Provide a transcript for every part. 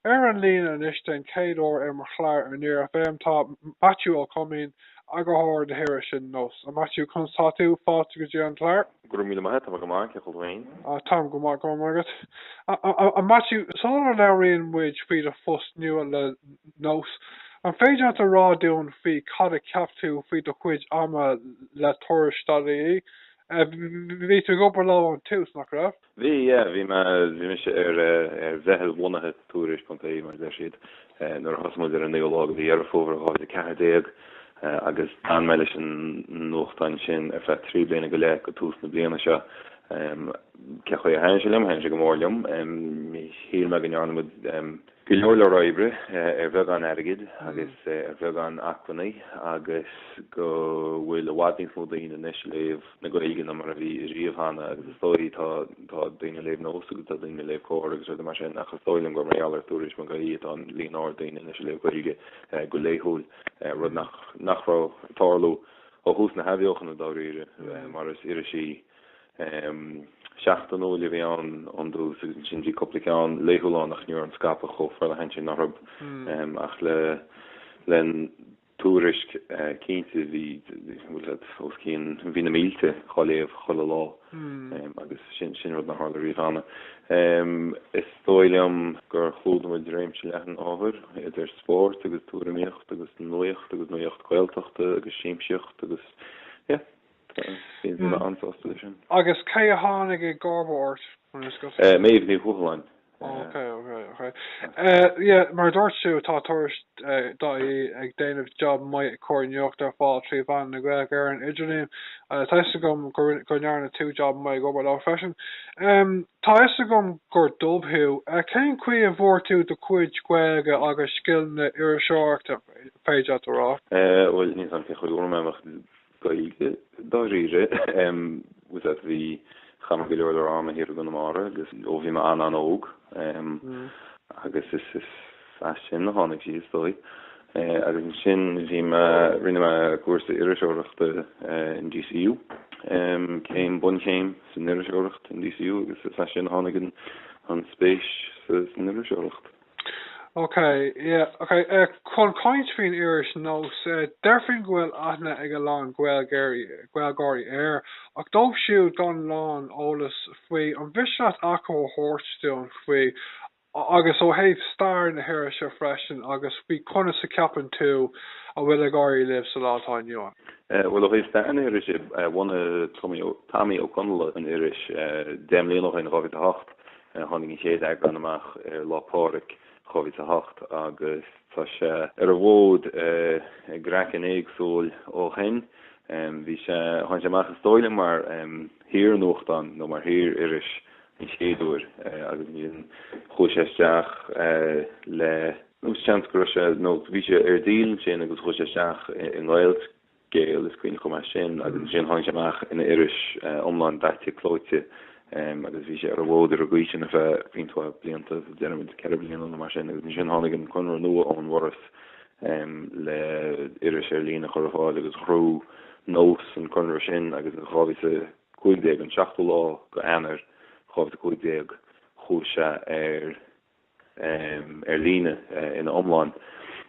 Ar an líne anois den chéad uair ar mo chlár ar Aniar FM tá Maitiú Ó Coimín, eagarthóir na hirise Nós. A Maitiú, conas tá tú? Fáilte go dtí an clár. Go raibh míle maith agat, tá mé go maith, cén chaoi a bhfuil tú féin? Á, táim go maith, go raibh maith agat. A Maitiú, sula labhraíonn muid faoi do phost nua le Nós, an féidir leat a rá dúinn faoi cad a cheap tú faoi do chuid ama le Tuairisc.ie? Bhí tú ag obair leo ón tús, nach raibh? Bhí, yeah, bhí mé, bhí mise ar ar mheitheal bhunaithe Tuairisc.ie mar a deir siad, nuair a thosaigh muid ar an naoú lá de mhí Dheireadh Fómhair 2014 agus d'fhan mé leis an nuachtán sin ar feadh 3 bliana go leith go tús na bliana seo. Cé chaoi a thaitin sé liom? Thaitin sé go mór liom. Shíl mé go ndearna muid go leor leor oibre ar bheagán airgid agus ar bheagán acmhainní agus go bhfuil i bhfad níos mó daoine anois ag léamh na Gaeilge ná mar a bhí riamh cheana agus is dóigh tá tá daoine ag léamh Nós agus tá daoine ag léamh Comhar agus rudaí mar sin ach is dóigh liom gur mar gheall ar Tuairisc.ie atá an líon ard daoine anois ag léamh Gaeilge go laethúil, rud nach nach raibh ag tarlú ó thús na hathbheochana dáiríre mar is iris í Seachtainiúil a bhí ann ón dtús agus ansin bhí cúpla ceann laethúil ann ach ní raibh an scaipeadh chomh forleathan sin orthu ach le le Tuairisc cinnte bhí bhfuil a fhios agat os cionn bhí na mílte á léamh chuile lá agus sin sin rud nár tharla riamh cheana. Is dóigh liom gur chlúdaigh muid réimse leathan ábhair idir spórt agus tuairimíocht agus nuaíocht agus nuaíocht Gaeltachta agus siamsaíocht agus yeah. Bhí mé an-sásta leis sin. Agus cé a tháinig i gcomharba ort? Méabh Ní Thuathaláin. Ok, ok, ok. Yeah, mar a dúirt tú, tá Tuairisc.ie ag déanamh job maith ag cur nuacht ar fáil trí mheán na Gaeilge ar an idirlíon. Tá fhios agam go go ndearna tú job maith ag obair leo freisin. Tá fhios agam gur Dub thú. Cén chaoi a bhfuair tú do chuid Gaeilge agus scileanna iriseoireachta, féidir leat a rá? Bhuel, níl 's agam cén chaoi a bhfuair mé ach Gaeilge, dáiríre. Bhfuil 's agat, bhí, chaith mé go leor leor ama thiar i gConamara agus ó bhí mé an-an-óg agus is is as sin a tháinig sí is dóigh. Agus ansin bhí mé, rinne mé cúrsa iriseoireachta in DCU, céim, bunchéim san iriseoireacht in DCU agus is as sin a tháinig an an spéis san iriseoireacht. Ok, yeah, ok. Chun caint faoin iris Nós, déarfainn go bhfuil aithne ag a lán Gaeilgeoirí Gaeilgeoirí air, ach dóibh siúd gan a lán eolas faoi, an mhiste leat achoimre a thabhairt dúinn faoi, agus ó thaobh stair na hirise freisin, agus faoi conas a cheapann tú a bhfuil ag éirí libh sa lá atá inniu ann? Bhuel, ó thaobh stair na hirise, bhunaigh Tommy Ó Conghaile an iris 10 mbliana ó shin, 2008, Tháinig an chéad eagrán amach ar Lá Pádraig 2008 agus tá sé ar an bhfód i gcraiceann éagsúil ó shin. Bhí sé, tháinig sé amach is dóigh liom mar shaornuachtán nó mar shaor-iris an chéad uair agus ansin chuaigh sé isteach le, nó seans go raibh sé, nó bhí sé ar díol ansin agus chuaigh sé isteach i nGaelscéal. Gael, is cuimhneach liom é sin agus ansin tháinig sé amach ina iris iomlán daite clóite agus bhí sé ar an bhfód ar an gcaoi sin ar feadh roinnt mhaith blianta, déarfaimid 4 bliana nó mar sin agus ansin tháinig an conradh nua ón bhForas le iris ar líne a chur ar fáil agus ghnóthaigh Nós an conradh sin agus in 2015, an seachtú lá go Eanáir 2015 chuaigh sé ar ar líne ina iomlán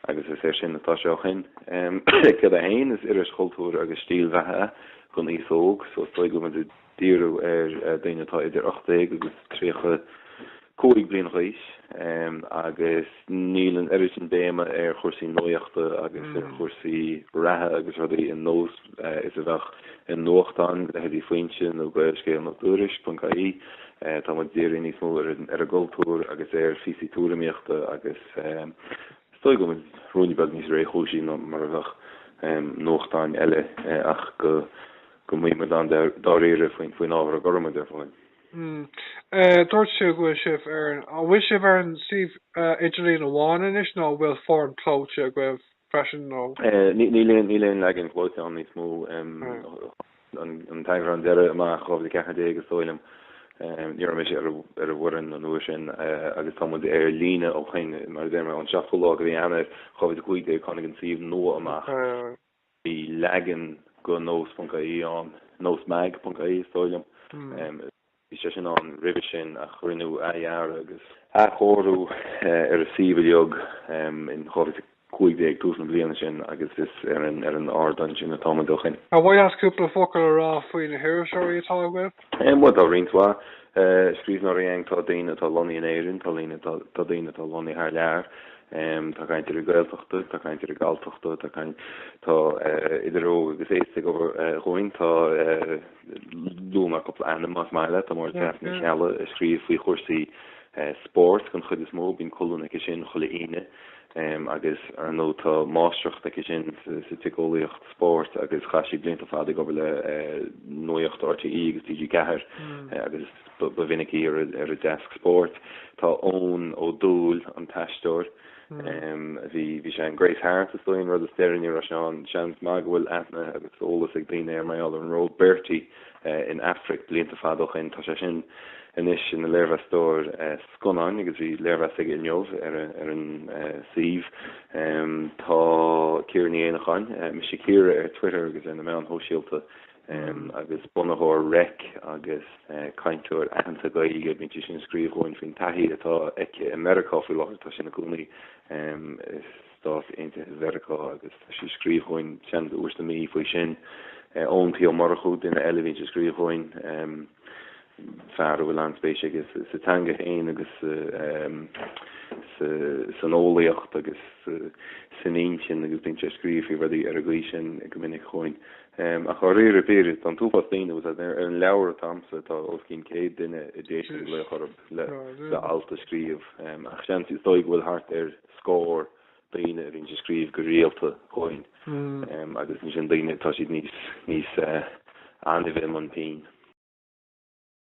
agus is é sin atá sé ó shin. Céard é féin? Is iris chultúir agus stíl bheatha é don aos óg so is dóigh go bhfuil muid ag díriú ar daoine atá idir 18 agus 35 bliain d'aois agus níl an oiread sin béime ar chúrsaí nuachta agus ar chúrsaí reatha agus rudaí i Nós is a bheadh i nuachtán, leithéidí Foinse nó Gaelscéal nó Tuairisc.ie. Tá muid ag díriú níos mó ar an gcultúr agus ar phíosaí tuairimíochta agus is dóigh go bhfuil muid ruainne beag níos réchúisí ná mar a bheadh nuachtáin eile ach go go mbíonn muid an-dáiríre faoin ábhar a gcuireann muid ar fáil. Dúirt tú go bhfuil sibh ar an, an bhfuil sibh ar an suíomh idirlín amháin anois nó an bhfuil foirm clóite agaibh freisin nó? Níl aon níl aon leagan clóite ann níos mó. An t-eagrán deiridh amach 2014 is dóigh liom. Ní raibh mise ar an bhfoireann an uair sin agus tá muid ar líne ó shin. Mar a deir mé, ón seachtú lá de mhí Eanáir 2015 tháinig an suíomh nua amach. Bhí leagan de nós.ie ann, nósmag.ie is dóigh liom. Bhí sé sin ann roimhe sin ach rinneadh athdhearadh agus athchóiriú ar an suíomh uilig in 2015, tús na bliana sin, agus is ar an ar an ardán sin atá muid ó shin. Ar mhaith leat cúpla focal a rá faoi na hiriseoirí atá agaibh? Bhuel, tá roinnt mhaith scríbhneoirí ann. Tá daoine atá lonnaithe in Éirinn, tá tá daoine atá lonnaithe thar lear, tá cainteoirí Gaeltachta, tá cainteoirí Galltachta, tá tá idir óg agus aosta ag obair dhúinn, tá. Luaigh mé cúpla ainm más maith leat, tá Máire Treasa Ní Cheallaigh ag scríobh faoi chúrsaí spóirt den chuid is mó, bíonn colún aici sin chuile Aoine agus ar ndóigh tá máistreacht aici sin sa tsíceolaíocht spóirt agus chaith sí blianta fada ag obair le Nuacht RTÉ agus TG4 agus ba mhinic í ar an deasc spóirt. Tá Eoin Ó Dúill, an t-aisteoir, Bhí, bhí sé in Grace Harte is dóigh an rud is deireanaí a raibh sé ann. Seans maith go bhfuil aithne agus eolas ag daoine air mar gheall ar an ról Bertie in Aifric blianta fada ó shin. Tá sé sin anois ina léirmheastóir scannáin agus bhí léirmheas aige inniu ar ar an suíomh. Tá Ciara Ní Éanacháin, Mise Ciara ar Twitter agus ar na meáin shóisialta. agus bunaitheoir Reic agus cainteoir aitheanta Gaeilge, bíonn sí sin ag scríobh dhúinn faoin taithí atá aici i Meiriceá faoi láthair, tá sí ina cónaí i Stáit Aontaithe Mheiriceá agus tá sí ag scríobh dhúinn seans uair sa mí faoi sin. Eoin P Ó Murchú, duine eile a bhíonn ag scríobh dhúinn, fear a bhfuil an-spéis aige sa teanga féin agus san eolaíocht agus san intinn agus bíonn sé ag scríobh faoi rudaí ar an gcaoi sin go minic dhúinn. Ach dháiríre píre, tá an t-uafás daoine, bhfuil a fhios agat, ar an leabhar atá a'msa tá os cionn 100 duine a d'fhéadfainn glaoch orthu le alt a scríobh. Ach seans, is dóigh go bhfuil thart ar scór daoine a bhíonn ag scríobh go rialta dhúinn agus ansin daoine, tá siad níos, níos annaimhe i mbun pinn.